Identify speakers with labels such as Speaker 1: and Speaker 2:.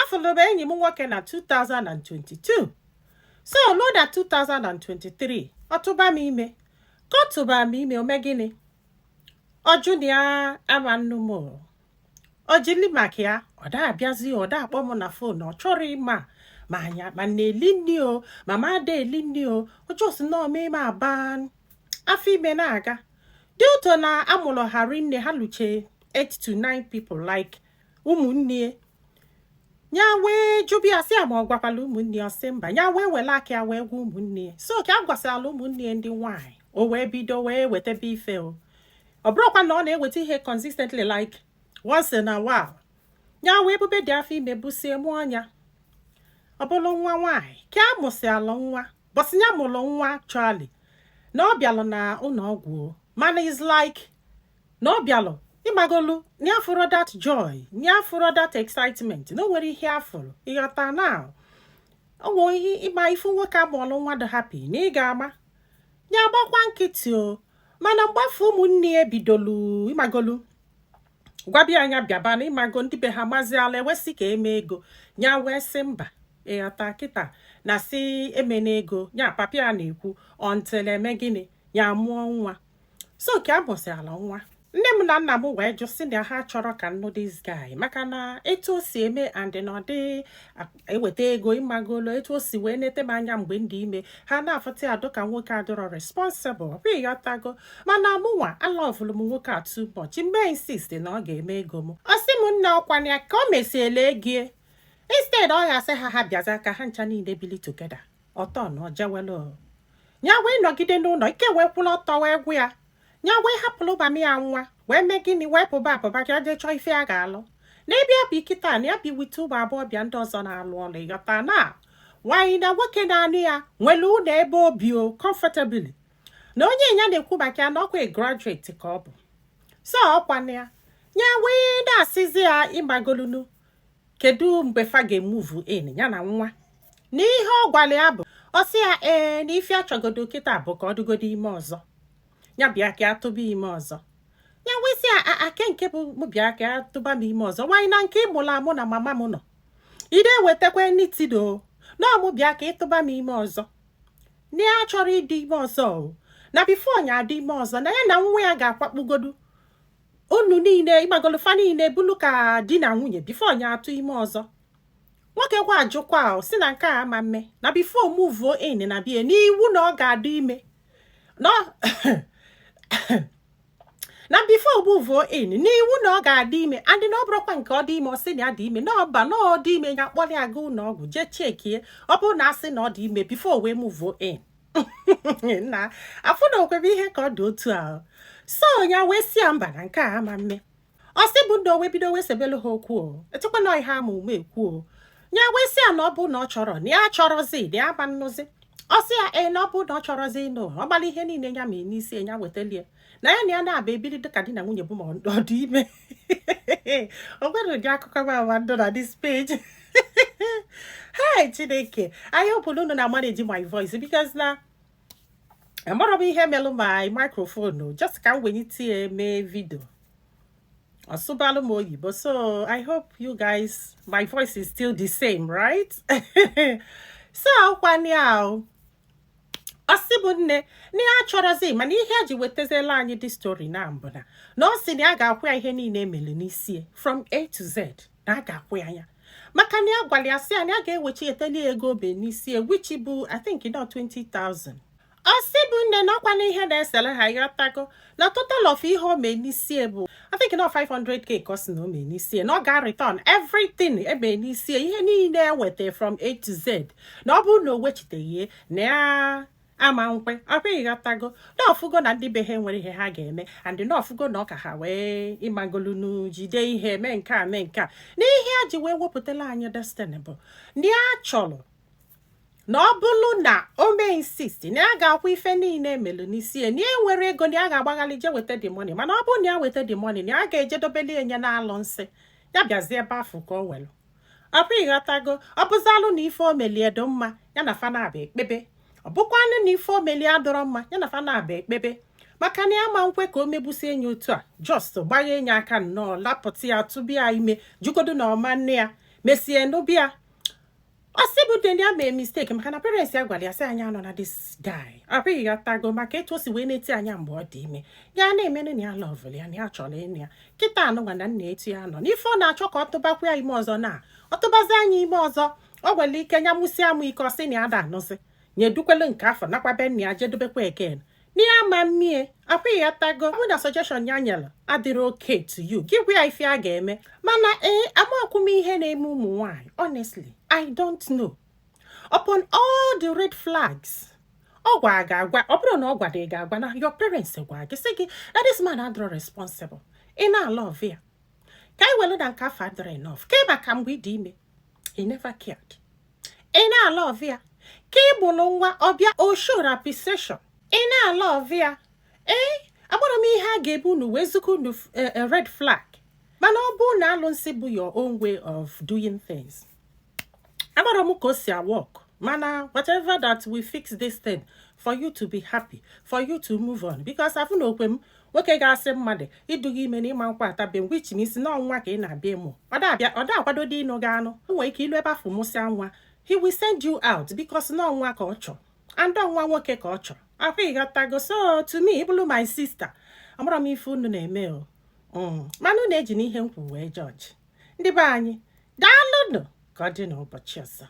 Speaker 1: Afụlụ m enyi m nwoke na 2022, so luo na 2023, ọ tụba m ime. Ka ọ tụba m ime, ome gịnị? Ọjụ na ya ama nnu m o. O jili maka ya ọ da abịazi, ọ da akpọ m na phone. Ọ chọrọ ịma ma anya ma na-eli nri o, ma ma ada eli nri o. O just nọọ mee m aba afọ ime na-aga dị ụtọ na amụrụ ha rinne, ha luche 8 to 9 people, like ụmụnne ya. Wee jụbịa sị ya ma ọ gwakwala ụmụnne ya. Ọsị mba. Ya wee were aka ya wee gwa ụmụnne ya. So ka a gwasịala ụmụnne ya ndị nwanyị, o wee bido wee wetebe ife o. Ọ bụrụkwa na ọ na-eweta ihe consistently, like once in a while. Ya wee bube dị afọ ime, busie mụọ anya, ọ bụrụ nwa nwaanyị. Ka a mụsịalụ nwa, bọsị ya mụrụ nwa actually, na ọ bịalụ na ụlọ ọgwụ o. Mana is like na ọ bịalụ, ịmagolu na ya fụrụ that joy, na ya fụrụ that excitement, na o nwere ihe afụrụ. Ịghọta na o nwere ihe ịma ifu nwoke amụọlụ nwa dị happy na ị ga-ama ya agbakwa nkịtị o. Mana mgbafu ụmụnne ya bidolu, ịmagolu, gwabịa anya bịaba na ịmago ndị be ha maziala ewesị ka eme ego. Ya wee sị mba. Ịghọta kịta na si emena ego ya papịa na-ekwu until eme gịnị? Ya mụọ nwa. So ka a mụsịala nwa, nne m na nna m wee jụ, sị na ha chọrọ ka nnụ this guy, maka na etu o si eme and na ọ dị eweta ego, ịmagolo etu o si wee nete m anya mgbe m dị ime, ha na-afụta ya dịka nwoke adịrọ responsible. Ọ bụ ịghọtago? Mana mụnwa alovelụ m nwoke a too much. Mgbe insist na ọ ga-eme ego m, ọ sị m nne, ọkwana ya ka o mesiela ego. Instead ọ ga-asị ha ha bịaza ka ha ncha niile bili together, ọtọ na ọ jewelu ya wee nọgide n'ụlọ ike, wee kwụrụ ọtọ, wee gwụ ya. Ya wee hapụrụ mami ya nwa, wee mee gịnị? Wee pụba apụba ka jee chọọ ife a ga-alụ n'ebe ya bi kịta na ya bi wite ụmụ agbọghọbịa ndị ọzọ na-alụ ọlụ. Ịghọta na nwaanyị na nwoke na-anụ ya nwere ụlọ ebe obi o comfortably, na onye ya na-ekwu maka ya na ọkwa graduate ka ọ bụ. So ọkwana ya, ya wee na-asịzi ya, ịmagolunu, kedu mgbe fa ga-emove in ya na nwa? Na ihe ọ gwara ya bụ, ọ sị ya ee, na ife achọgodo kịta bụ ka ọ dụgodo ime ọzọ, ya bịa ka atụba ime ọzọ. Ya wee sị ya ake nke bụ mụ bịa ka atụba m ime ọzọ, nwaanyị na nke ịmụrụ amụ na mama m nọ ide ewetakwa nitido na ọmụ bịa ka ịtụba m ime ọzọ, na ya chọrọ ịdị ime ọzọ o, na before ya adị ime ọzọ, na ya na nwa ya ga-akwakpugodu unu niile, ịgbagolu fa niile bulu ka di na nwunye before ya atụ ime ọzọ. Nwoke kwa ajụkwa o, si na nke a ama mme, na before move in na bie n'iwu na ọ ga-adị ime, na before move in n'iwu na ọ ga-adị ime. And na ọ bụrụkwa nke ọ dị ime, ọ sị na ya dị ime, na ọba na ọ dị ime, ya kpọrọ ya ga ụlọ ọgwụ jee checkie, ọ bụrụ na asị na ọ dị ime before wee move in. Na afụ na okwebe ihe ka ọ dị otu ahụ. So ya wee si ya mba, na nke a ama mme. Ọ sị bụ ndị o wee bido wee sebelu ha okwu o, etekwa na ihe ama ume ekwu o. Ya wee sị ya na ọ bụ na ọ chọrọ, na ya chọrọzi, na ya ama nnụzi. Ọ sị ya ee, na ọ bụ na ọ chọrọzi ịnụ, ọ gbara ihe niile ya ma n'isi ya wetalie na ya na ya na-aba ebili dịka di na nwunye bụ ma ọ dị ime. O nwere ụdị akụkọ m ama ndụ na this page. Hey, Chineke, I hope unu na manage my voice, because na amara m ihe melụ my microphone o. Just ka m wenite ya mee video, ọsụbalụ m oyibo. So I hope you guys, my voice is still the same, right? So ọkwani ahụ, ọ sị bụ nne na ya achọrọzi. Mana ihe a ji wetaziela anyị dị story na mbụ na ọ sị na ya ga-akwụ ya ihe niile emere n'isi from A to Z, na a ga-akwụ ya ya, maka na ya gwara ya sị ya na ya ga-ewechi eteli ego obe n'isi, which bụ I think not 20,000. Ọ sị bụ nne na ọkwa na ihe na-esere ha, ịghọtago, na total of ihe o mee n'isi bụ I think not 500K ka ọ sị na o mee n'isi, na ọ ga-return everything eme n'isi, ihe niile eweta from A to Z, na ọ bụrụ na o wechiteghị na ya ama nkwe. Ọkwa ịghọtago na ọfụgo na ndị be ha nwere ihe ha ga-eme, and na ọfụgo na ọ ka ha wee ịmagolunu jide ihe mee nke a mee nke a. Na ihe a ji wee wepụtala anyị destiny bụ na ya chọrọ na ọ bụrụ na o mee insist na ya ga-akwụ ife niile emelu n'isi ya, na ya nwere ego, na ya ga-agbaghalị je weta the money. Mana ọ bụrụ na ya weta the money, na ya ga-ejedobeli enye na-alụ nsị ya bịazie ebe afọ ka o welu. Ọkwa ịghọtago? Ọ bụzalụ na ife o melie dị mma, ya na fana ekpebe. Ọ bụkwanụ na ife o melie adọrọ mma, ya na fana ekpebe, maka na ya ma nkwe ka o megbusie enyi otu a, just gbaghe enye aka nnọọ, lapụta ya, tụbịa ya ime, jugodo na ọma nne ya Mesie nụbịa, ọ sị bụ de ya mee mistake, maka na parents ya gwara ya sị anya nọ na this guy abụghị ya tago, maka etu o si wee na-eti anya mgbe ọ dị ime. Ya na-emenụ na ya loveụrụ ya, na ya chọrọ ịnụ ya. Kịta anụnwa na nna etu ya nọ n'ife, ọ na-achọ ka ọ tụbakwa ya ime ọzọ. Na ọ tụbazi anya ime ọzọ, ọ nwere ike nya mụsị amụ ike. Ọ sị na ya da anụzi, nye edukwelu nke afọ nakwa be nna ya jedobekwa again n'ihe ama mmie akwụghị ya tago. Ọ bụ na suggestion ya nyere adịrị okay to you, gị gwa ya ife a ga-eme. Mana ee, amakwu m ihe na-eme ụmụ nwanyị. Honestly, I don't know. Upon all the red flags ọ gwa ga-agwa, ọ bụrụ na ọ gwara ị ga-agwa na your parents gwa gị, sị gị na this man adịrọ responsible, ị na-alove ya. Ka anyị were na nke afọ adịrọ enough ka maka mgbe ị dị ime, he never cared. Ị na-alove ya ka ị bụrụ nwa ọbịa, o show appreciation. Ị na-alove ya. Ee, agbara m ihe a ga-ebu unu wee zukọ unu red flag. Mana ọ bụrụ na alụnsị bụ your own way of doing things, agbara m ka o si work. Mana whatever that will fix this thing for you to be happy, for you to move on, because afụ na okwe m nwoke ga-asị mmadụ iduga ime na ịma nkwa atabe, which means na ọnwa ka ị na-abịa ịmụ. Ọ da-abịa, ọ da akwado dị ịnụ gị anụ. O nwere ike ilu ebe afọ mụsịa nwa, he will send you out, because na ọnwa ka ọ chọrọ and ọnwa nwoke ka ọ chọrọ. Afọ ịghọtago? So to me, ịbụrụ my sister, amara m ife unu na-eme o. Mana unu eji n'ihe m kwu wee judge. Ndị be anyị, daalụnụ. Ka ọ dị n'ụbọchị ọzọ.